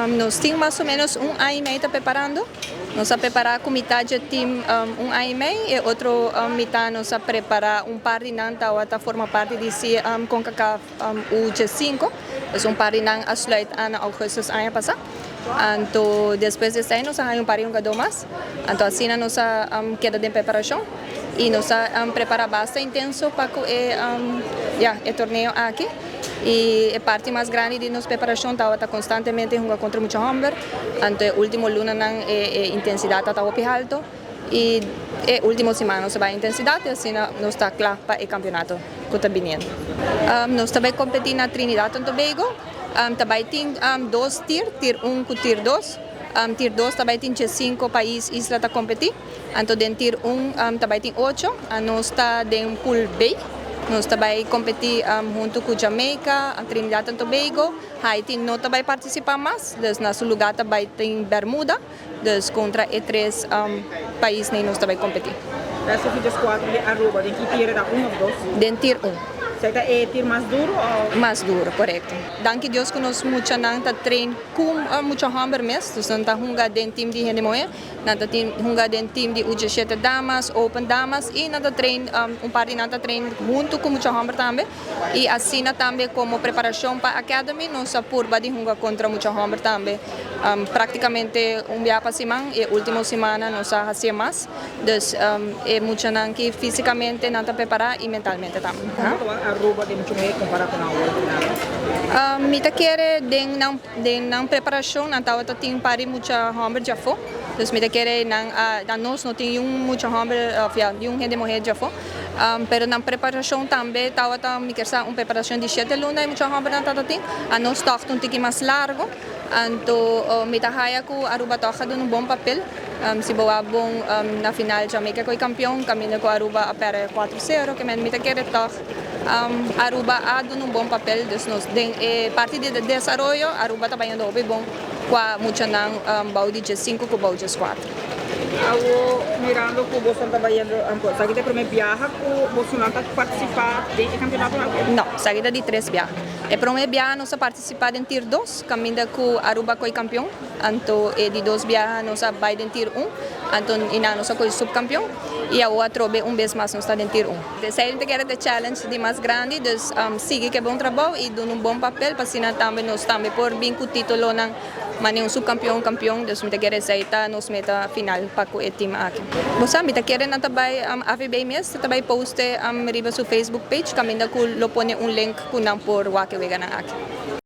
Nos tin mas o menos un aña y mei ta preparando. Nos a prepara cu mitad di team un aña y mei y otro mitad nos a prepara un par di nan ta forma parti di CONCACAF U5. Dus un par di nan a sluit aan na augustus aña pasa. Anto despues di esey nos a haya un par di hungado mas. Anto asina nos a keda den preparacion y nos a prepara basta intenso pa cu e torneo aki. Y e parti mas grandi di nos preparacion tabata constantemente hunga contra mucha homber. Anto e ultimo lunanan e intensidad ta hopi halto. Y e ultimo siman nos a bay intensidad y asina nos ta cla pa e campeonato cu ta biniendo. Nos ta bay competi na Trinidad y Tobago. Ta bay tin dos tier, tier 1 cu tier 2. Tier 2 ta bay tin 5 pais isla ta competi. Anto den tier 1 ta bay tin 8. Nos ta den pool B. Nos ta bay competi hunto cu Jamaica, Trinidad y Tobago. Haiti no ta bay participa mas, dus na su lugar ta bay tin Bermuda. Dus contra e tres pais nos ta bay competi. Esaki 4 di Aruba, den ki tier ta, 1 of 2? Den tier 1. Esey ta e tier mas duro? Of? Mas duro, correcto. Danki Dios cu nos muchanan ta train cu mucha homber mes, dus nan ta hunga den team di hende muhe, nan ta hunga den team di U17 damas, Open damas y nan ta train, un par di nan ta train hunto cu mucha homber tambe. Y asina tambe como preparacion pa Academy, nos a purba di hunga contra mucha homber tambe. Practicamente un biaha pa siman y ultimo siman nos a haci mas. Dus e muchanan cu fisicamente nan ta prepara y mentalmente tambe. Con Aruba di mucha muhe compara cu nan final? Mi ta kere den nan preparacion nan tabata tin par di mucha homber di afo. Dus mi ta kere nan nos no tin un mucha homber of ja, un hende muhe di afo. Pero nan preparacion tambe tabata, mi kier un preparacion di 7 luna y mucha homber nan tabata tin. Anos toch un tiki mas largo. Anto mi ta haya cu Aruba toch a un bon papel. Si bo bon na final Jamaica a campeon, caminda cu Aruba a perde 4-0, kiermen mi ta kere toch Aruba a duna un bon papel, dus nos den parti di desaroyo Aruba ta bayendo hopi bon cu muchanan bou di 5 cu bou di 4. Awo mirando cu boso ta bayendo, esaki ta e prome biaha cu boso ta participa den campeonato aki? No, esaki ta di tres biaha. E prome biaha nos a participa den tier 2, caminda cu Aruba a coy campeon. Anto e di dos biaha nos a bay den tier 1, anto eynan nos a coy subcampeon. Y awor trobe un bes mas nos ta den tier 1. Esey ta keda e challenge di mas grandi, dus sigui cu bon trabou y duna un bon papel pa asina tambe nos tambe por bin cu titulonan, manera un subcampeon, campeon, dus mi ta kere esey ta nos meta final pa cu e team aki. Bo sa, mi ta kere nan tambe AVB mes, tambe post riba su Facebook page, caminda cu lo pone un link cu nan por wak e weganan aki.